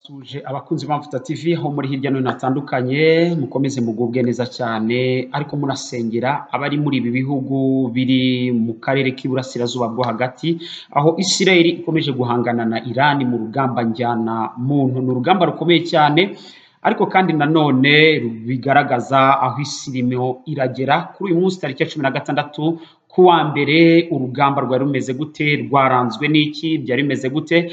Ndabasuhuje abakunzi ba Mvuta TV aho muri hirya no hino hatandukanye, mukomeze mugubwe neza cyane, ariko munasengera abari muri ibi bihugu biri mu karere k'iburasirazuba bwo hagati, aho Israel ikomeje guhangana na Iran mu rugamba njyana muntu. Ni urugamba rukomeye cyane, ariko kandi nanone bigaragaza aho isi irimo iragera. Kuri uyu munsi tariki ya 16 kuwa mbere, urugamba rwari rumeze gute? Rwaranzwe n'iki? Byari bimeze gute?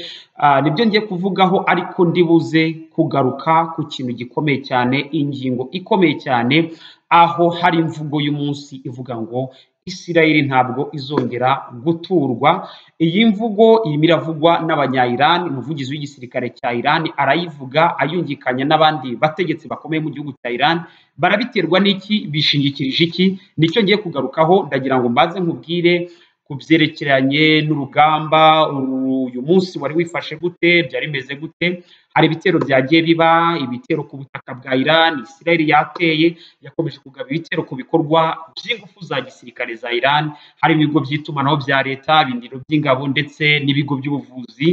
Nibyo ngiye kuvugaho, ariko ndibuze kugaruka ku kintu gikomeye cyane, ingingo ikomeye cyane, aho hari imvugo y'umunsi ivuga ngo Israel ntabwo izongera guturwa. Iyi mvugo irimo iravugwa n'abanya-Iran, umuvugizi w'igisirikare cya Iran arayivuga ayungikanya n'abandi bategetsi bakomeye mu gihugu cya Iran. Barabiterwa n'iki? Bishingikirije iki? Nicyo ngiye kugarukaho. Ndagira ngo mbanze nkubwire ku byerekeranye n'urugamba uyu munsi wari wifashe gute, byari bimeze gute. Hari ibitero byagiye biba, ibitero ku butaka bwa Iran. Israel yateye, yakomeje kugaba ibitero ku bikorwa by'ingufu za gisirikare za Iran, hari ibigo by'itumanaho bya leta, ibindiro by'ingabo ndetse n'ibigo by'ubuvuzi.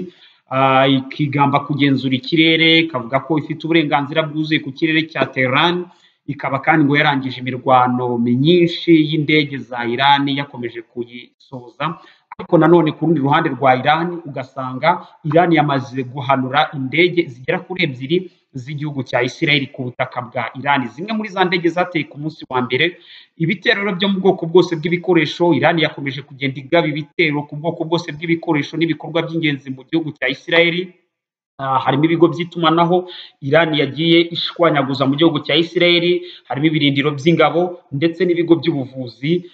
Ikigamba kugenzura ikirere, ikavuga ko ifite uburenganzira bwuzuye ku kirere cya Tehran, ikaba kandi ngo yarangije imirwano myinshi y'indege za Iran, yakomeje kuyisoza. Ariko nanone ku rundi ruhande rwa Iran, ugasanga Iran yamaze guhanura indege zigera kuri ebyiri z'igihugu cya Israel ku butaka bwa Iran, zimwe muri za ndege zateye ku munsi wa mbere. Ibitero rero byo mu bwoko bwose bw'ibikoresho, Iran yakomeje kugenda igaba ibitero ku bwoko bwose bw'ibikoresho n'ibikorwa by'ingenzi mu gihugu cya Israel. Harimo ibigo by'itumanaho Iran yagiye ishwanyaguza mu gihugu cya Israel, harimo ibirindiro by'ingabo ndetse n'ibigo by'ubuvuzi.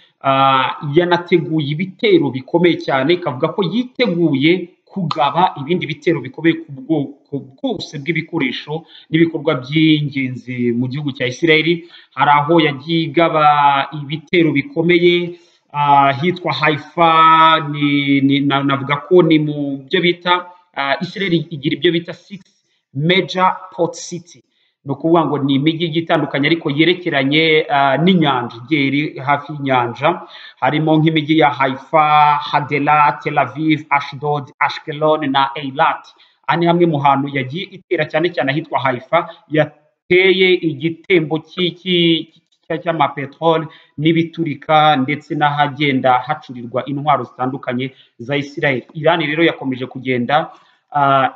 Yanateguye ibitero bikomeye cyane, ikavuga ko yiteguye kugaba ibindi bitero bikomeye ku bwoko bwose bw'ibikoresho n'ibikorwa by'ingenzi mu gihugu cya Israel. Hari aho yagiye igaba ibitero bikomeye hitwa Haifa, navuga ko ni mu byo bita Israel igira ibyo bita six major port city, ni ukuvuga ngo ni imijyi igiye itandukanye ariko yerekeranye n'inyanja, igiye iri hafi y'inyanja. Harimo nk'imijyi ya Haifa, Hadera, Tel Aviv, Ashdod, Ashkelon na Eilat. Aha ni hamwe mu hantu yagiye itera cyane cyane ahitwa Haifa, yateye igitembo cy'amapeteroli n'ibiturika, ndetse n'ahagenda hacurirwa intwaro zitandukanye za Israel. Iran rero yakomeje kugenda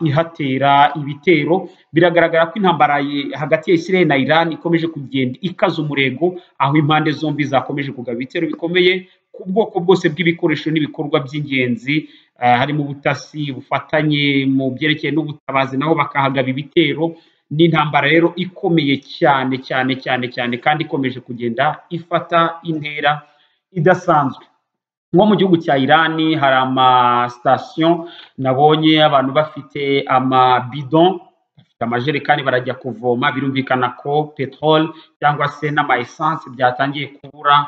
ihatera ibitero. Biragaragara ko intambara hagati ya Israel na Iran ikomeje kugenda ikaza umurego, aho impande zombi zakomeje kugaba ibitero bikomeye ku bwoko bwose bw'ibikoresho n'ibikorwa by'ingenzi, harimo ubutasi, bufatanye mu byerekeye n'ubutabazi, nabo bakahagaba ibitero. Ni intambara rero ikomeye cyane cyane cyane cyane, kandi ikomeje kugenda ifata intera idasanzwe. Nko mu gihugu cya Iran hari amasitasiyo nabonye abantu bafite amabidon, bafite amajerekani, barajya kuvoma. Birumvikana ko peteroli cyangwa se n'ama essence byatangiye kubura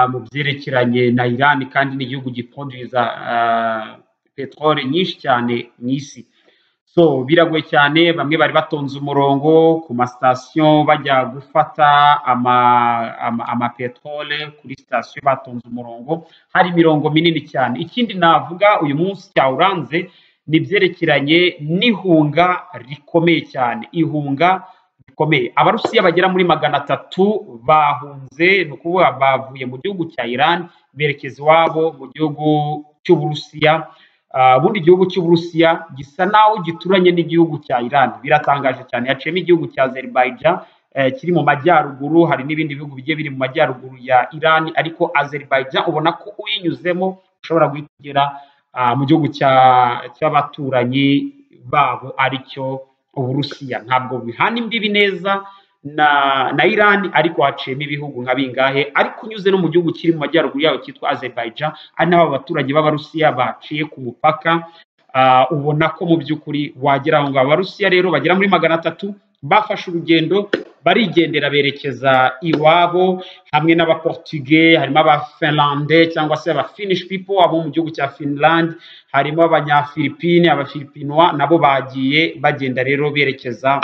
mu byerekeranye na Iran, kandi ni igihugu giproduza peteroli nyinshi cyane mu isi. So biragoye cyane, bamwe bari batonze umurongo ku masitasiyo bajya gufata amapeterole kuri sitasiyo, batonze umurongo, hari imirongo minini cyane. Ikindi navuga uyu munsi cyawuranze ni ibyerekeranye n'ihunga rikomeye cyane, ihunga rikomeye. Abarusiya bagera muri 300 bahunze, ni ukuvuga bavuye mu gihugu cya Iran berekeza iwabo mu gihugu cy'Uburusiya. Ubundi igihugu cy'Uburusiya gisa naho gituranye n'igihugu cya Iran, biratangaje cyane. Haciyemo igihugu cya Azerbaijan kiri mu majyaruguru, hari n'ibindi bihugu bigiye biri mu majyaruguru ya Iran, ariko Azerbaijan ubona ko uyinyuzemo ushobora guhita ugera mu gihugu cy'abaturanyi babo, aricyo Uburusiya. Ntabwo bihana imbibi neza na Iran, ariko haciyemo ibihugu nka bingahe. Ariko unyuze no mu gihugu kiri mu majyaruguru yaho cyitwa Azerbaijan, ari naho abaturage b'Abarusiya baciye ku mupaka, ubona ko mu by'ukuri wagera aho ngaho. Abarusiya rero bagera muri 300 bafashe urugendo barigendera berekeza iwabo, hamwe n'Abaportugais, harimo Abafinlande cyangwa se aba Finnish people abo mu gihugu cya Finland, harimo Abanyafilipine, Abafilipinois, nabo bagiye bagenda rero berekeza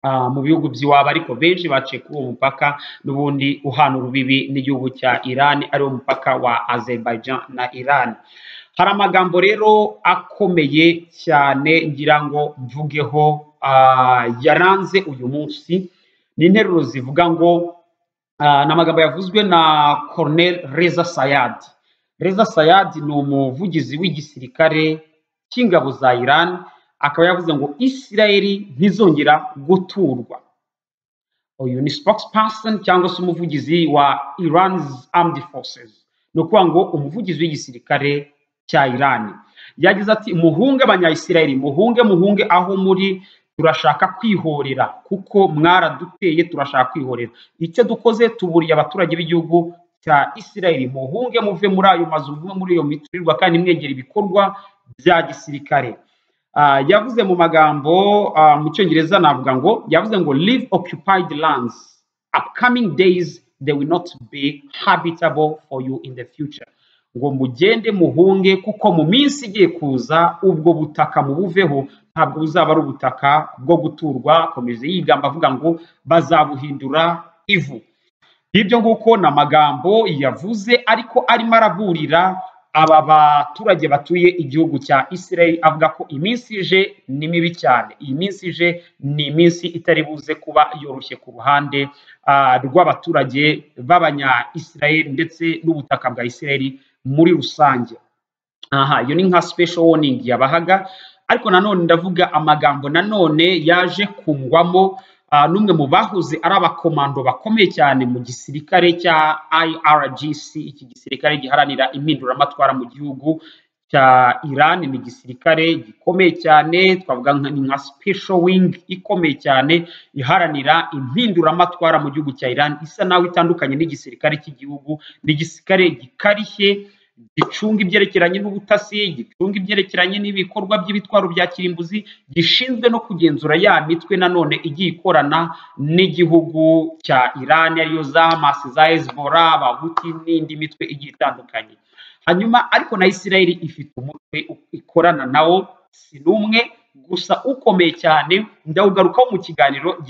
mu bihugu by'iwabo, ariko benshi baciye kuri uwo mupaka n'ubundi uhana urubibi n'igihugu cya Iran, ariwo mupaka wa Azerbaijan na Iran. Hari amagambo rero akomeye cyane ngira ngo mvugeho. yaranze uyu munsi. Ni interuro zivuga ngo ni amagambo yavuzwe na Colonel Reza Sayad. Reza Sayad ni umuvugizi w'igisirikare cy'ingabo za Iran, akaba yavuze ngo Isirayeli ntizongera guturwa. Uyu ni spokesperson cyangwa se umuvugizi wa Iran's Armed Forces, ni ukuvuga ngo umuvugizi w'igisirikare cya Iran. Yagize ati: "Muhunge Abanyayisirayeli, muhunge, muhunge aho muri. Turashaka kwihorera kuko mwaraduteye, turashaka kwihorera. Icyo dukoze, tuburiye abaturage b'igihugu cya Isirayeli: muhunge, muve muri ayo mazu, muve muri iyo miturirwa kandi mwegera ibikorwa bya gisirikare." Yavuze mu magambo mu Cyongereza, navuga ngo yavuze ngo: "Leave occupied lands. Upcoming days, they will not be habitable for you in the future." Ngo mugende, muhunge, kuko mu minsi igiye kuza ubwo butaka mubuveho, ntabwo buzaba ari ubutaka bwo guturwa. Akomeza yigamba avuga ngo bazabuhindura ivu. Ibyo nguko ni amagambo yavuze, ariko arimo araburira aba baturage batuye igihugu cya Israel, avuga ko iminsi ije ni mibi cyane. Iyi minsi ije ni iminsi itari buze kuba yoroshye ku ruhande rw'abaturage b'abanya Israel ndetse n'ubutaka bwa Israel muri rusange. Aha iyo ni nka special warning yabahaga. Ariko nanone ndavuga amagambo nanone yaje kungwamo n'umwe mu bahoze ari abakomando bakomeye cyane mu gisirikare cya IRGC, iki gisirikare giharanira impinduramatwara mu gihugu cya Iran. Ni igisirikare gikomeye cyane, twavuga ni nka special wing ikomeye cyane iharanira impinduramatwara mu gihugu cya Iran, isa naho itandukanye n'igisirikare cy'igihugu. Ni igisirikare gikarishye, gicunga ibyerekeranye n'ubutasi, gicunga ibyerekeranye n'ibikorwa by'ibitwaro bya kirimbuzi, gishinzwe no kugenzura ya mitwe nanone igiye ikorana n'igihugu cya Iran, ariyo za Hamas, za Hezbollah, Abahuti n'indi mitwe igiye itandukanye. Hanyuma ariko na Israel ifite umutwe ikorana nawo, si n'umwe gusa ukomeye cyane. Ndawugarukaho mu kiganiro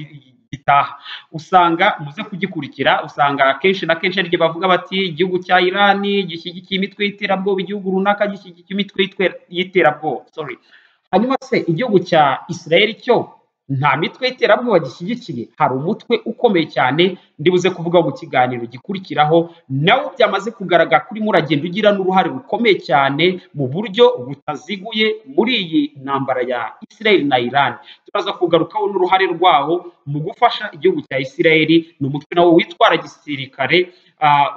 gitaha, usanga muze kugikurikira. Usanga kenshi na kenshi aribyo bavuga bati igihugu cya Iran gishyigikiye imitwe y'iterabwoba, igihugu runaka gishyigikiye imitwe y'iterabwoba, sorry. Hanyuma se igihugu cya Israel cyo nta mitwe y'iterabwoba gishyigikiye? Hari umutwe ukomeye cyane ndibuze kuvuga mu kiganiro gikurikiraho, nawo byamaze kugaragara kuri muragenda ugira n'uruhare rukomeye cyane mu buryo butaziguye muri iyi ntambara ya Israel na Iran. Turaza kugarukaho n'uruhare rwawo mu gufasha igihugu cya Israel. Ni umutwe nawo witwara gisirikare,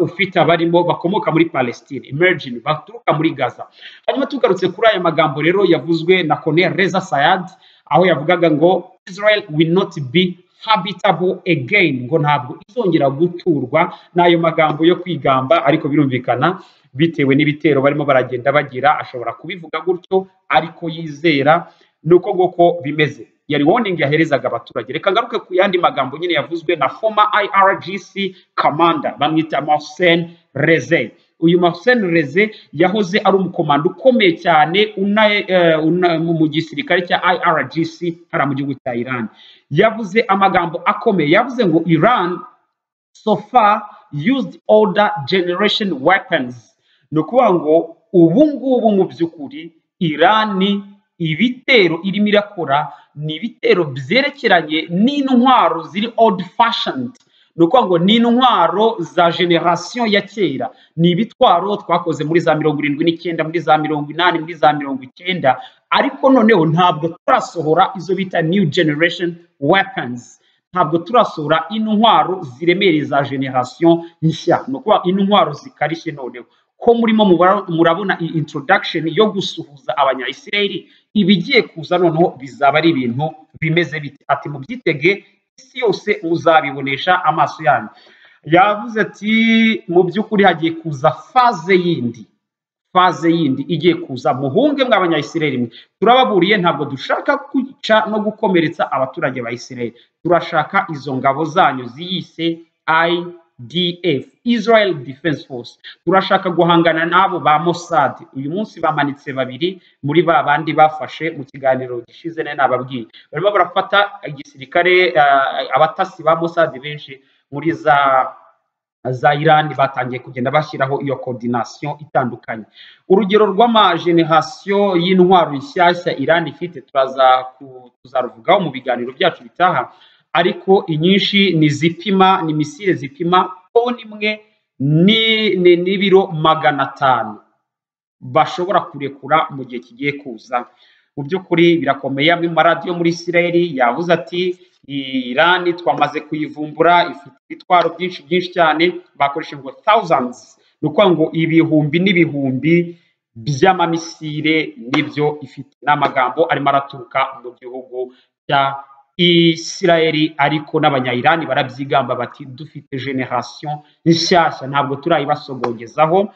ufite abarimo bakomoka muri Palestine, emerging baturuka muri Gaza. Hanyuma tugarutse kuri aya magambo rero yavuzwe na Colonel Reza Sayad, aho yavugaga ngo "Israel will not be habitable again", ngo ntabwo izongera guturwa. N'ayo magambo yo kwigamba, ariko birumvikana bitewe n'ibitero barimo baragenda bagira, ashobora kubivuga gutyo ariko yizera ni uko nguko bimeze. Yari warning yaherezaga abaturage. Reka ngaruke ku yandi magambo nyine yavuzwe na former IRGC commander, bamwita Mohsen Reze. Uyu Mohsen Reze yahoze ari umukomando ukomeye cyane mu gisirikare cya IRGC hariya mu gihugu cya Iran. Yavuze amagambo akomeye, yavuze ngo "Iran so far used older generation weapons". Ni ukuvuga ngo ubu ngubu mu by'ukuri Iran ibitero irimo irakora ni ibitero byerekeranye n'intwaro ziri old fashioned, ni ukuvuga ngo ni intwaro za generation ya kera, ni ibitwaro twakoze muri za 79, muri za 80, muri za 90, ariko noneho ntabwo turasohora izo bita new generation weapons, ntabwo turasohora intwaro ziremereye za generation nshya, ni ukuvuga intwaro zikarishye. Noneho ko murimo murabona iyi introduction yo gusuhuza Abanya-Israeli, ibigiye kuza noneho bizaba ari ibintu bimeze bite? Ati mubyitege, isi yose muzabibonesha amaso yanyu. Yavuze ati mu by'ukuri hagiye kuza phase yindi, phase yindi igiye kuza. Muhunge mwe Abanya-Israeli mwe, turababuriye. Ntabwo dushaka kwica no gukomeretsa abaturage ba Israeli, turashaka izo ngabo zanyu ziyise IDF, Israel Defense Force. Turashaka guhangana n'abo ba Mossad. Uyu munsi bamanitse babiri muri ba bandi bafashe. Mu kiganiro gishize nari nababwiye, barimo barafata igisirikare, abatasi ba Mossad benshi muri za za Iran batangiye kugenda bashyiraho iyo coordination itandukanye. Urugero rw'amageneration y'intwaro nshyashya Iran ifite tuzaruvugaho mu biganiro byacu bitaha, ariko inyinshi ni zipima, ni misile zipima toni imwe n'ibiro 500 bashobora kurekura mu gihe kigiye kuza. Mu by'ukuri birakomeye. Amwe mu maradiyo muri Israel yavuze ati Iran twamaze kuyivumbura, ifite ibitwaro byinshi byinshi cyane, bakoresha ngo thousands, ni ukuvuga ngo ibihumbi n'ibihumbi by'amamisire nibyo ifite. Ni amagambo arimo araturuka mu gihugu cya Israel, ariko n'abanya-Iran barabyigamba bati dufite generation nshyashya, ntabwo turayibasogongezaho.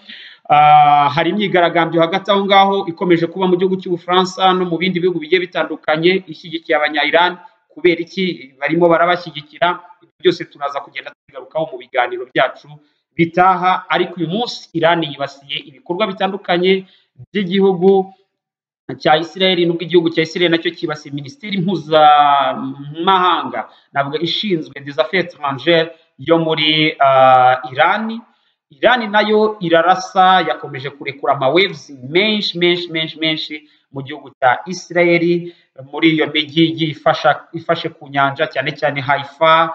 Hari imyigaragambyo hagati aho ngaho ikomeje kuba mu gihugu cy'Ubufaransa no mu bindi bihugu bigiye bitandukanye ishyigikiye abanya-Iran. Kubera iki barimo barabashyigikira? Byose turaza kugenda tubigarukaho mu biganiro byacu bitaha. Ariko uyu munsi Iran yibasiye ibikorwa bitandukanye by'igihugu cya Israel, nubwo igihugu cya Israel nacyo cyibasiye minisiteri mpuzamahanga, navuga ishinzwe des affaires étrangères yo muri Iran. Iran nayo irarasa, yakomeje kurekura ama waves menshi menshi menshi menshi mu gihugu cya Israel, muri iyo mijyi igiye ifashe ku nyanja, cyane cyane Haifa,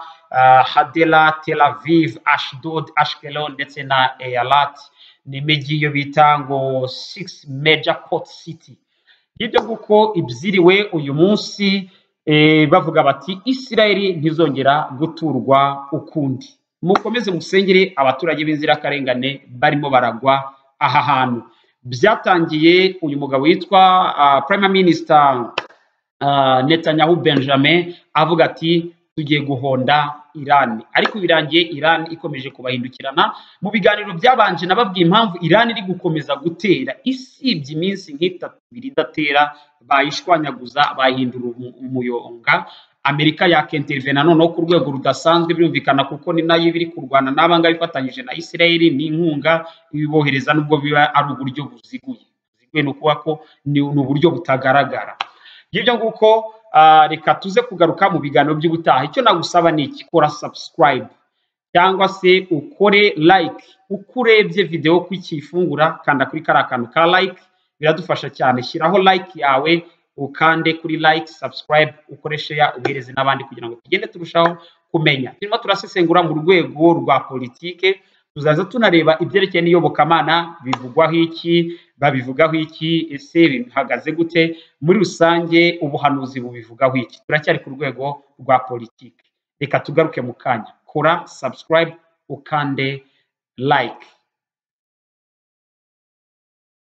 Hadera, Tel Aviv, Ashdod, Ashkelon ndetse na Eilat. Ni imijyi yo bita ngo six major port city. Ngibyo kuko ibyiriwe uyu munsi, bavuga bati Israel ntizongera guturwa ukundi. Mukomeze musengere abaturage b'inzirakarengane barimo baragwa aha hantu. Byatangiye uyu mugabo witwa Prime Minister Netanyahu Benjamin avuga ati tugiye guhonda Iran, ariko birangiye Iran ikomeje kubahindukirana. Mu biganiro byabanje nababwiye impamvu Iran iri gukomeza gutera, isibye iminsi nk'itatu ibiri idatera, bayishwanyaguza bayihindura umuyonga. Amerika yakintervena noneho ku rwego rudasanzwe, birumvikana kuko ni nayo iba iri kurwana n'aba ngaba ifatanyije na Israel n'inkunga ibibohereza, nubwo biba ari uburyo buziguye. Buziguye ni ukuvuga ko ni uburyo butagaragara. Ngibyo nguko, reka tuze kugaruka mu biganiro by'ubutaha. Icyo nagusaba ni iki: kora subscribe cyangwa se ukore like. Uko urebye video ko ikifungura, kanda kuri kariya kantu ka like, biradufasha cyane. Shyiraho like yawe, ukande kuri like, subscribe, ukore share, ubihereze n'abandi kugira ngo tugende turushaho kumenya. Turimo turasesengura mu rwego rwa politike, tuzaza tunareba ibyerekeye n'iyobokamana, bivugwaho iki, babivugaho iki, ese bihagaze gute muri rusange, ubuhanuzi bubivugaho iki. Turacyari ku rwego rwa politike, reka tugaruke mu kanya. Kora subscribe, ukande like.